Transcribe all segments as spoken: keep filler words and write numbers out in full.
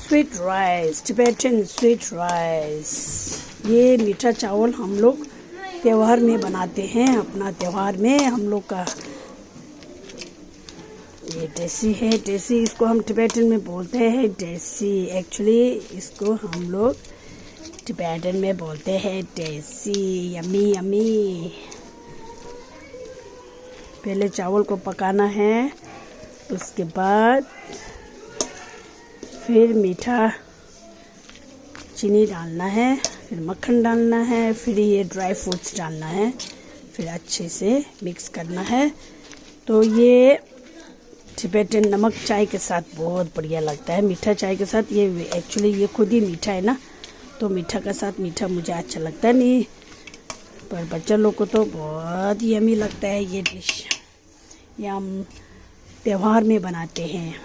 Sweet rice, Tibetan sweet rice। ये मीठा चावल हम लोग त्योहार में बनाते हैं, अपना त्योहार में हम लोग का। ये देसी है, देसी, इसको हम टिबेटन में बोलते हैं देसी। एक्चुअली इसको हम लोग टिबेटन में बोलते हैं देसी। Yummy, yummy. पहले चावल को पकाना है, उसके बाद फिर मीठा चीनी डालना है, फिर मक्खन डालना है, फिर ये ड्राई फ्रूट्स डालना है, फिर अच्छे से मिक्स करना है। तो ये टिबेटन नमक चाय के साथ बहुत बढ़िया लगता है, मीठा चाय के साथ। ये एक्चुअली ये खुद ही मीठा है ना, तो मीठा का साथ मीठा मुझे अच्छा लगता नहीं, पर बच्चा लोग को तो बहुत यमी लगता है ये डिश। ये हम त्योहार में बनाते हैं।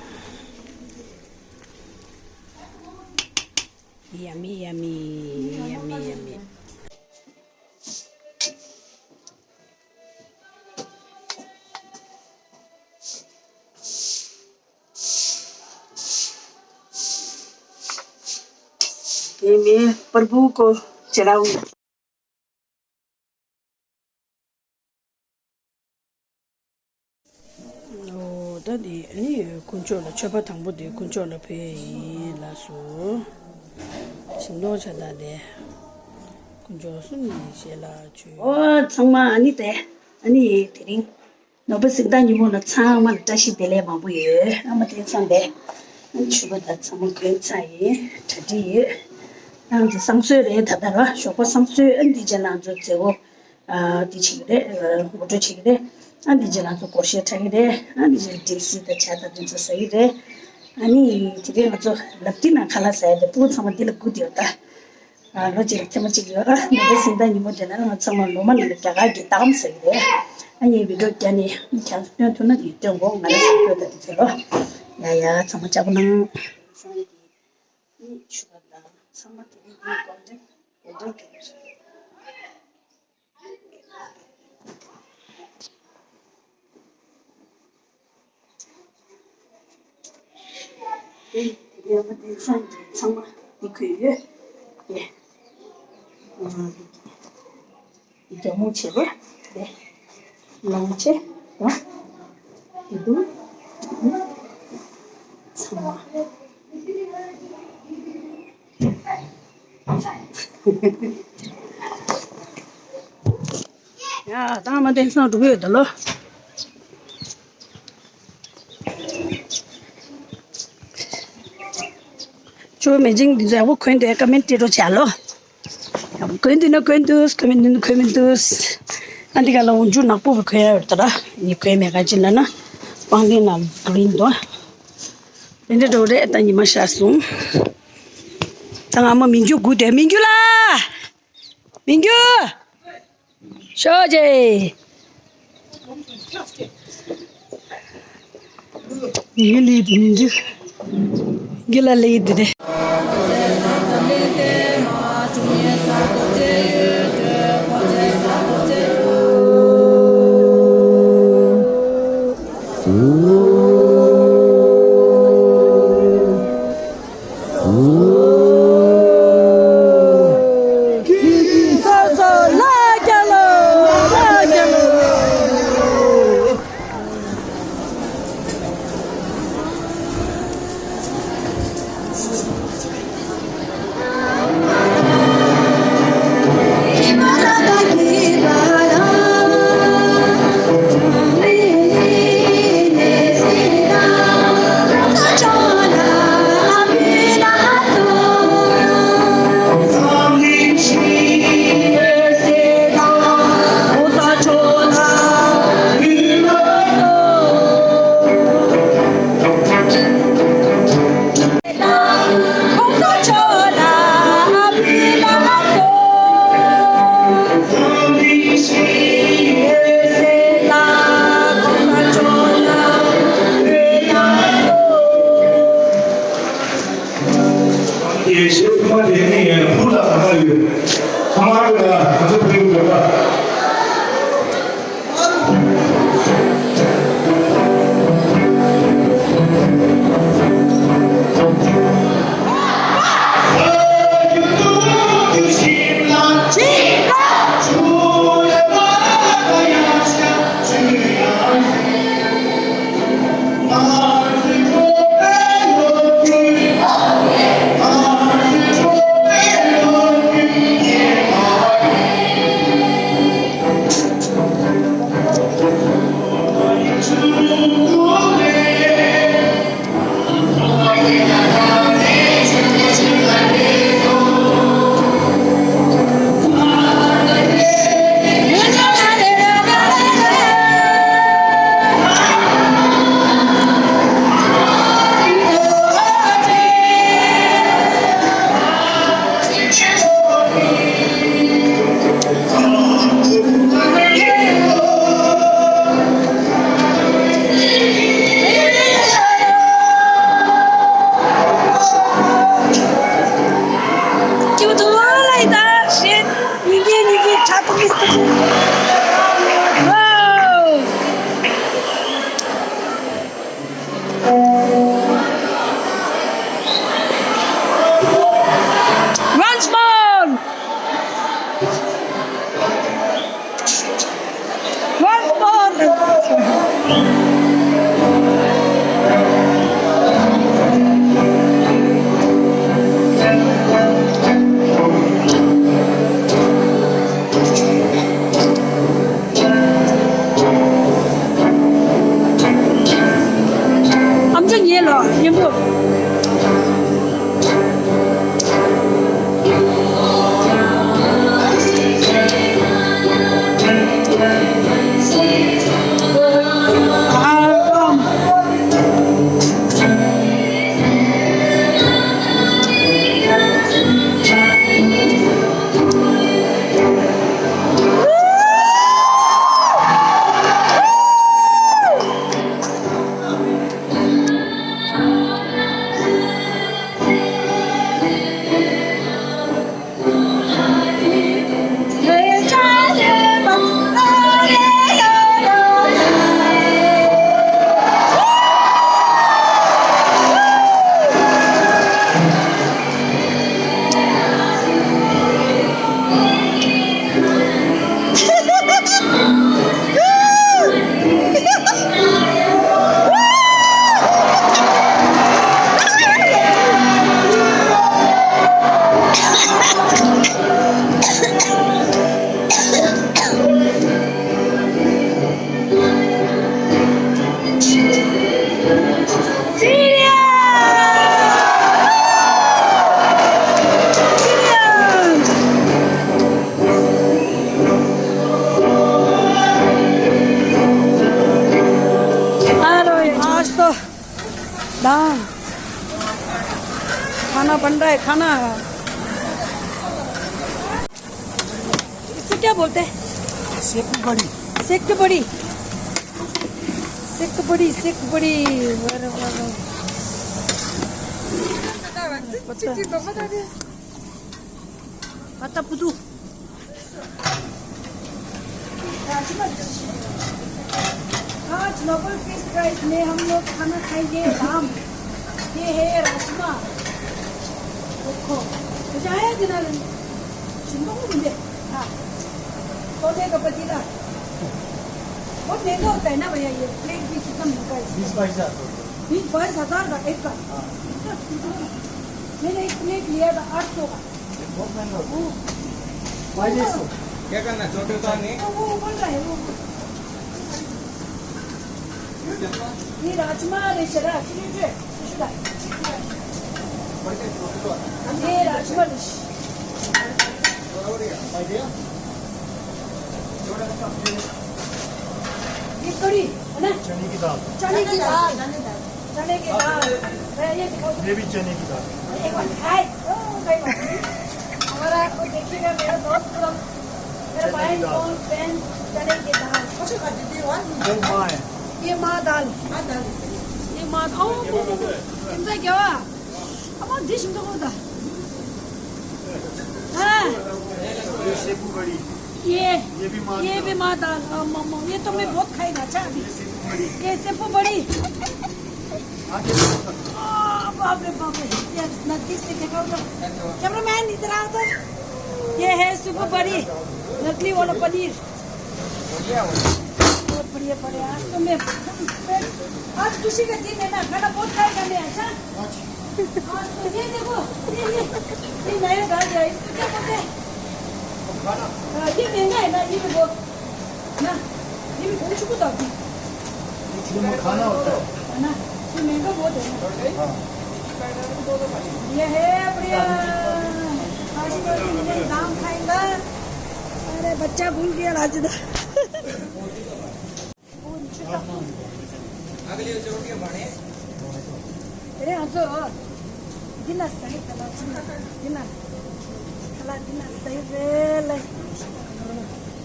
Yummy, yummy, yummy, yummy. ये मैं प्रभु को चढ़ाऊँ। ཨོ། ད་འདི་ཨ་ནི་དཀོན་མཆོག་ལ་མཆོད་པ་དང་པོ་དེ་དཀོན་མཆོག་ལ་ཕུལ་ཡ་ཡིན་ལགས་སོ། ཞིམ་མདོག་ཆ་ད་དེ་དཀོན་མཆོག་གསུམ་ཡིན་ཞེས་ལ་མཆོད། ཨོ། ཚང་མ་ཨ་ནི་དེ་ཨ་ནི་དེ་རིང་ནོར་བུ་གཟེངས་རྟགས་ཉིན་མོ་ལ་ཚང་མ་ལ་བཀྲ་ཤིས་བདེ་ལེགས་མང་པོ་ཡོད། ཨ་མ་དེ་ཚང་དེ་ཨ་ནི་མཆོད་པ་ད་ཚང་མ་གོན་ཚར་ཡིན། གྲ་སྒྲིག་ཡོད། ང་ཚོ་བསང་གསོལ་རེད། ད་ལྟ་ར་ཞོགས་པ་བསང་གསོལ། ཨ་ནི་དེ་རྗེས་ང་ཚོ་མཛད་སྒོ་ཨ་འདི་བྱེད་ཀྱི་རེད། ཨ་ངོ་སྤྲོད་བྱེད་ཀྱི་རེད། ཨ་འདི་རྗེས་ང་ཚོ་སྒོར་གཞས་འཁྲབ་ཀྱི་རེད། ཨ་འདི་རྗེས་འགྲིག་སྲིད་དང་ཇ་དང་དེ་ཚོ་ཟ་ཡི་རེད། ཨ་ནི་དེ་རིང་ང་ཚོ་ལབ་ཏི་ནང་ཁ་ལག་ཟ་ཡ་རེད། སྤུ་གུ་ཚང་མ་འདི་ལ་སྒུག་བསྡད་ཡོད་ད། ཨ་ལོ་གཅིག་ལ་ཐེངས་མ་གཅིག་ཡོད། ཨ་ནི་ནོར་བུ་གཟེངས་རྟགས་ཉིན་མོ་དེ་ན་ང་ཚང་མ་ལོ་མ་ནང་ལ་རྒྱ་གར་གྱི་རྟགས་ཨམ་ཟ་གི་རེད། ཨ་ནི་བི་ཌིའོ་བརྒྱབ་ནས་ཁྱེད་ཚོ་སྟོན་ཐུབ་ན་དེ་སྟོན་དགོས། ང་ལ་ཟ་དགོས་ད་དེ་ཚོ་ལོ། ཡ་ཡ་ཚང་མ་ལྕགས་པོ་གནང་། ཨ་ནི་ཆུ་བ་དང་ཚང་མ་དེ་རིང་འདི་གོ་འདྲེ་གོ་འདྲེ་ག་རེ་རེད། དེ་ཡང་མ་དེ་སང་གི་ཚང་མ་འདི་གོས་ཡོད། དེ་ཨ་རྒྱ་མོ་བྱེད་པ་དེ་ལོང་བྱེད་དང་དེ་དུ་ཚང་མ། ཡ་ད་མ་དེང་སང་འགྲོ་གི་ཡོད་ད་ལོ། ཁྱོད་མེ་ཇིང་འདི་ཚོ་ཡག་པོ་གོན་འདུག་ཀ་མེན་ཊི་སྤྲད་རོགས་བྱ་ལོ། ཡག་པོ་གོན་འདུག་ན་གོན་འདུག་གོན་མི་འདུག་ན་གོན་མི་འདུག་ཨ་འདི་ག་ལ་འོག་འཇུག་ནག་པོ་གོན་ཡ་ཡོད་ད་ར། ནི་གོན་མེད་ག་ཅི་ལ་ན་པང་གདན་ན་གི་རིན་འདུག་དེ་འདྲ་འགྲོ་རེད། ད་ཉི་མ་ཤར་སོང་། ད་ང་མ་མི་འགྱུར་སྒུག་དེ་མི་འགྱུར་ལ། མི་འགྱུར། ཤོག་ཅེ། མི་འགྱུར་ལི་དེ་མི་འགྱུར། མི་འགྱུར་ལ་ལི་དེ་རེད། ཨམ་ཅོག་ཉན་ལོ་མཉམ་པོ། आज तो दाम खाना बन रहा है, खाना। इसको क्या बोलते हैं? सेक बड़ी। सेक बड़ी। सेक बड़ी, सेक बड़ी। वाह, वाह, वाह। पत्ता। पत्ता पुदु। आज नोबेल पीस प्राइज में हम लोग खाना खाएंगे, दाम। ये है राजमा। देखो, तो चाहे दिना शिमला को मुझे, हाँ, सोने का पतीला। बहुत महंगा होता है ना भैया, ये प्लेट भी कितना महंगा है। बीस बाईस हज़ार। बीस बाईस हज़ार का एक का। हाँ। मैंने एक प्लेट लिया था आठ सौ का। बहुत महंगा होता है। पाँच सौ। क्या करना, छोटे का नहीं? तो वो बोल रहा है, वो। ये राजमा ले चला, फिर ये, ये चला। ये राजमा ले। ये कड़ी, है ना? चने की दाल। चने की दाल। चने की दाल। मैं ये दिखाऊं। ये भी चने की दाल। एक बार खाए। ओ, भाई, हमारा आपको देखिएगा, मेरा दोस्त लोग, मेरा भाई, कौन, बहन, चने की दाल। ये माँ है। ये माँ दाल। ये माँ, ओ, इनसे क्या हुआ? अब हम डिश में तो होता। हाँ। ये सेपू बड़ी। ये, ये भी माँ ये दाल। भी माँ दाल। हाँ, माँ, माँ, ये तो मैं बहुत खाएगा, अच्छा, अभी। ये सेपू बड़ी। ये सेपू बड़ी। आ, बाप रे, बाप रे। ये नजदीक से देखो तो। कैमरामैन, इधर आओ तो। ये है सेपू बड़ी। नकली वाला पनीर। बहुत बढ़िया, बढ़िया। आज तो मैं, आज खुशी का दिन है ना, खाना बहुत खाएगा मैं, अच्छा? हाँ, तो ये देखो, ये, ये, ये नया डाल दिया, इसको क्या बोलते हैं? हाँ, ये महंगा है ना, ये भी बहुत, ना, ये भी बहुत शुक्र था अभी। ये मखाना होता है। है ना? ये महंगा बहुत है ना? हाँ। ये है बढ़िया। आज तो ये दाम खाएगा। अरे, बच्चा भूल गया आज तो। अगली रोटी बने। अरे, हम तो दिना सही तला, दिना, तला दिना सही रे ले।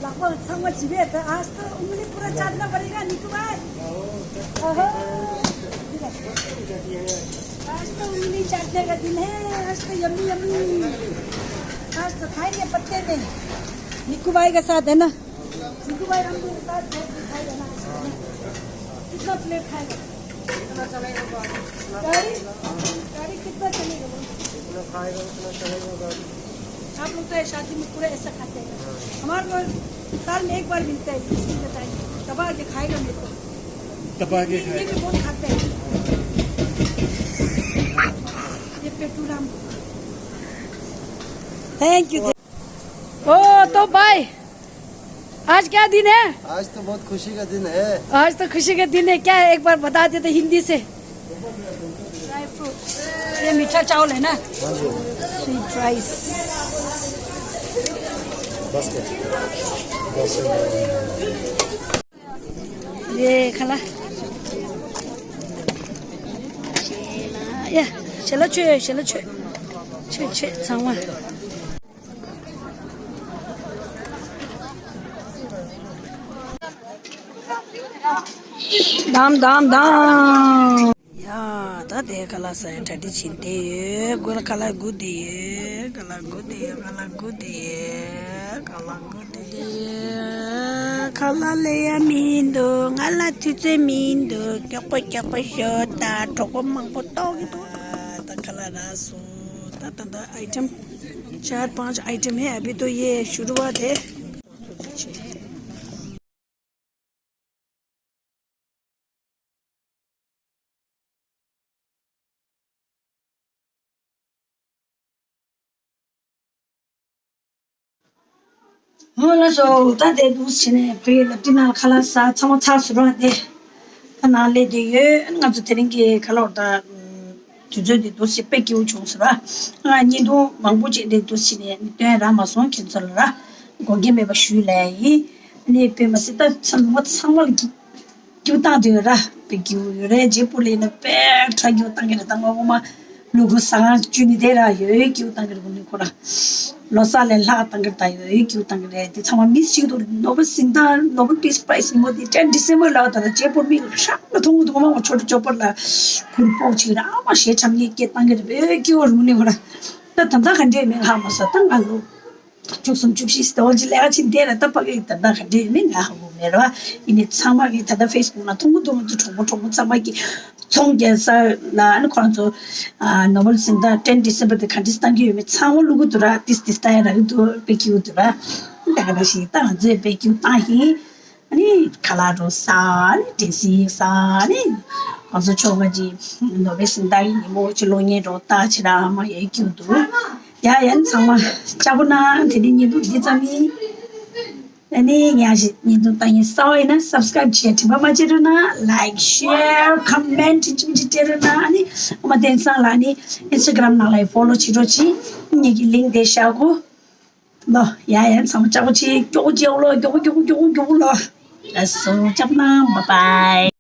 लगभग समझ गए तो आज तो उंगली पूरा चाटना पड़ेगा, निकू भाई। ओहो। आज तो उंगली चाटने का दिन है, आज तो यम्मी यम्मी। आज तो खाएंगे पत्ते में। निकू भाई के साथ, है ना? निकू भाई, हम लोग के साथ बैठ के खाएगा ना? कितना प्लेट खाएगा? गाड़ी, गाड़ी कितना चलेगा बोलो? जितना खाएगा उतना चलेगा गाड़ी। आप लोग तो शादी में पूरा ऐसा खाते हैं। हमारे को साल में एक बार मिलता है, किसी का टाइम दबा के खाएगा मेरे को। दबा के खाए। ये भी बहुत खाते हैं। ये पेटू राम। Thank you. ओ तो भाई, आज क्या दिन है? आज तो बहुत खुशी का दिन है। आज तो खुशी का दिन है। क्या है, एक बार बता दे तो हिंदी से। Dry fruits. ये मीठा चावल है ना? हाँ जी। Sweet rice. बस कर। बस कर। ये खाला। या, चलो छो, चलो छो। छो, छो, छावा। དམ་དམ་དམ། ཡ། ད་དེ་ཁ་ལག་ཟ་ཡ་གྲ་སྒྲིག་བྱེད་བསྡད་ཡོད། ཁ་ལག་སྒུག་བསྡད་ཡོད། ཁ་ལག་སྒུག་བསྡད་ཡོད། ཁ་ལག་སྒུག་བསྡད་ཡོད། ཁ་ལག་སྒུག་བསྡད་ཡོད། ཁ་ལག་ལེན་ཡ་མི་འདུག་ང་ལ་དུས་ཚོད་མི་འདུག་མགྱོགས་པོ་མགྱོགས་པོ་ཤོག་ད་གྲོགས་པོ་མང་པོ་ལྟོགས་ཀྱི་འདུག་ད་ཁ་ལག་རག་སོང་། ད་ད་ད་आइटम चार पांच आइटम है। अभी तो ये शुरुआत है। ཧོ་ལགས་སོ། ད་དེ་འདུག་བྱས་ནས་བོད་ཀྱི་ལབ་དུས་ནང་ལ་ཁ་ལག་ཟ་ཚང་མ་ཚར་སོང་ར། དེ་ད་ནང་སླེབས་བསྡད་ཡོད། ང་ཚོ་དེ་རིང་གི་ཁ་ལག་ད་དུས་ཚོད་དེ་འདུག་སེ་དཔེ་སྐྱིད་པོ་བྱུང་སོང་ར། ང་བརྙན་ཐུང་མང་པོ་ཅིག་དེ་འདུག་སེ་བྱས་ནས་སྟོན་རག་མ་སོང་། ཁྱེད་ཚོ་ལ་ར་དགོངས་འགལ་མེད་པ་ཞུ་ལེ་ཡིན། ཨ་ནི་དཔེ་མ་སྲིད་ད་ཚང་མ་ཚང་མ་ལ་སྐྱིད་སྐྱིད་པོ་བཏང་དུས་ར། དཔེ་སྐྱིད་པོ་ཡོད་རེད། རྗེས་པོ་ལ་ཡིན་ན་དཔེ་ཁྲ་སྐྱིད་པོ་བཏང་གི་རེད། ད་སྔ་མོ་མ་ལུ་གུ་ཟ་ཁང་བཅུ་གཉིས་དེ་ར་ཡོད་སྐྱིད་པོ་བཏང་གི་རེད། ཁོ་ནི་ཁོ་ར་ལོ་གསར་ལས་ལྷག་བཏང་གི་རེད། ད་ཡོད་སྐྱིད་པོ་བཏང་གི་རེད། དེ་ཚང་མ་མིས་བྱེད་ཀྱི་འདུག་ནོ་བེལ་གཟེངས་རྟགས་Nobel Peace Prize ཉིན་མོ་དེ་ཊེན་ཌི་སེམ་པར་ལ་ད་ར། རྗེས་པོ་མི་ཧྲག་ལ་མཐོང་གི་འདུག་མ་མ་ཆོ་འཕྲུལ་ཆོ་པར་ལ་གུར་ཕོག་ཅིག་ར་མ་ཞེ་ཁྲམ་ཉེས་སྐྱེས་བཏང་གི་རེད། དཔེ་སྐྱིད་པོ་རུ་ནི་ཁོ་ར། ད་ད་ལྟ་ག་འདྲས་མེད་ཧ་མ་སོང་། ད་ང་ལོ་བཅུ་གསུམ་བཅུ་བཞི་ཟེར་བ་ཅིག་ལས་ཀ་ཅིག་འདས་ལ་ད་ཕ་གི་ད་ལྟ་ག་འདྲས་ཡིན་མིན་ང་ཧ་གོ་མེད་ར་བ། ཡིན་ནའི་ཚང་མ་གི་ད་ལྟ་ཕེ་སི་བུག་ནང་མཐོང་གི་འདུག་ང་ཚོ་གྲོགས་པོ་གྲོགས་མོ་ཚང་མ་གི་ཚོང་རྒྱག་ས་ལ་ཨ་ནི་ཁོ་རང་ཚོ་ནོ་བེལ་གཟེངས་རྟགས་ཊེན་ཌི་སེམ་པར་དེ་ག་འདྲས་བཏང་གི་ཡོད་མེད་ཚང་མ་བླུག་གི་འདུག་ར། ཏིས་ཏིས་ལྟ་ཡ་རག་གི་འདུག་དཔེ་སྐྱིད་པོ་འདུག་ར། ད་ག་འདྲ་ཞིག་ད་ང་ཚོས་དཔེ་སྐྱིད་པོ་བཏང་ཡིན། ཨ་ནི་ཁ་ལག་འགྲོ་ས་ཨ་ནི་ཌེ་སི་ཡིན་ས་ཨ་ནི་ང་ཚོ་ཆོ་ག་ཅིག་ནོ་བེལ་གཟེངས་རྟགས་ཡིན་ཉིན་མོ་ཅིག་གློག་བརྙན་འགྲོ་ལྟ་ཅི་ར་མ་ཡ་སྐྱིད་པོ་འདུག་ཡ་ཡ་ཚང་མ་ལྕགས་པོ་གནང་། དེ་ནས་བརྙན་ཐུང་འདི་ཙམ་ཡིན། ཨ་ནི་ཉག་ཞིག་བརྙན་ཐུང་ལྟ་མཁན་གསར་པ་ཡིན་ན་སབ་སི་ཀ་རེབ་བྱེད་དྲན་པ་མ་བརྗེད་རོགས་གནང་། ལའིཀ་ཤེར་ཁོ་མེན་ཊི་ཅིག་མ་ཅིག་སྤྲད་རོགས་གནང་། ཨ་ནི་ཨ་མ་བསྟན་བཟང་ལགས་ནི་ཨིན་སི་ཊ་གྷ་རམ་ནང་ལ་ཡི་ཕོ་ལོ་བྱེད་རོགས་གྱིས། ངེད་ཀྱི་ལིང་ཀི་དེ་བཞག་གོ་ལོ། ཡ་ཡ་ཚང་མ་ལྕགས་པོ་ཅིག་མགྱོགས་པོ་མཇལ་ལོ། མགྱོགས་པོ་མགྱོགས་པོ་མགྱོགས་པོ་མགྱོགས་པོ་ལོ། ལགས་སོ་ལྕགས་པོ་གནང་། བཱའི་བཱའི།